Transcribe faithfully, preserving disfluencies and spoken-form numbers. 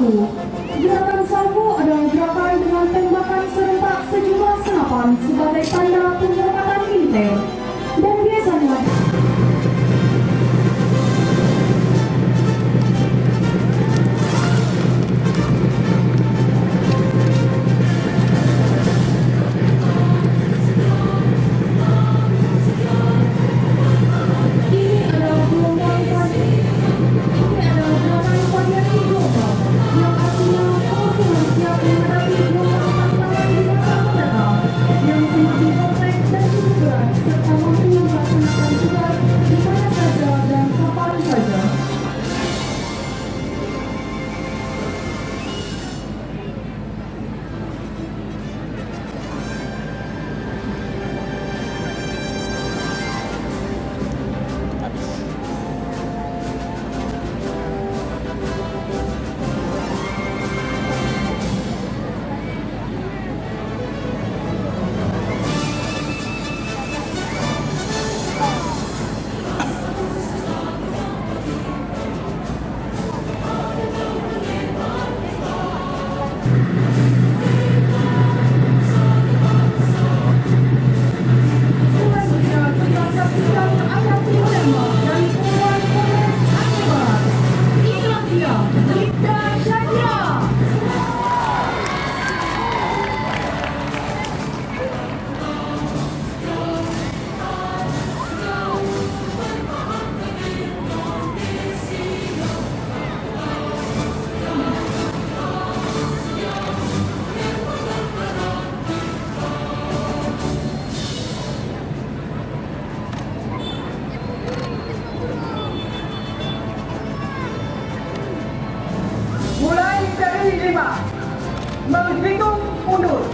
Gerakan salvo adalah gerakan dengan tembakan serentak sejumlah senapan sebagai tanda penghormatan militer. Dan biasanya Ini adalah gelombang pagi. Ini adalah gerakan variasi gelombang yang artinya pengorbanan siap menghadapi gelombang tantangan di masa mendatang yang semakin kompleks dan cukup berat serta mampu melaksanakan tugas di mana saja dan kapan saja. Selanjutnya, kita saksikan atraksi menembak dari Korban Polres Aceh Barat. Inilah dia, Bribda Syadira. Mulai dari lima, menghitung mundur.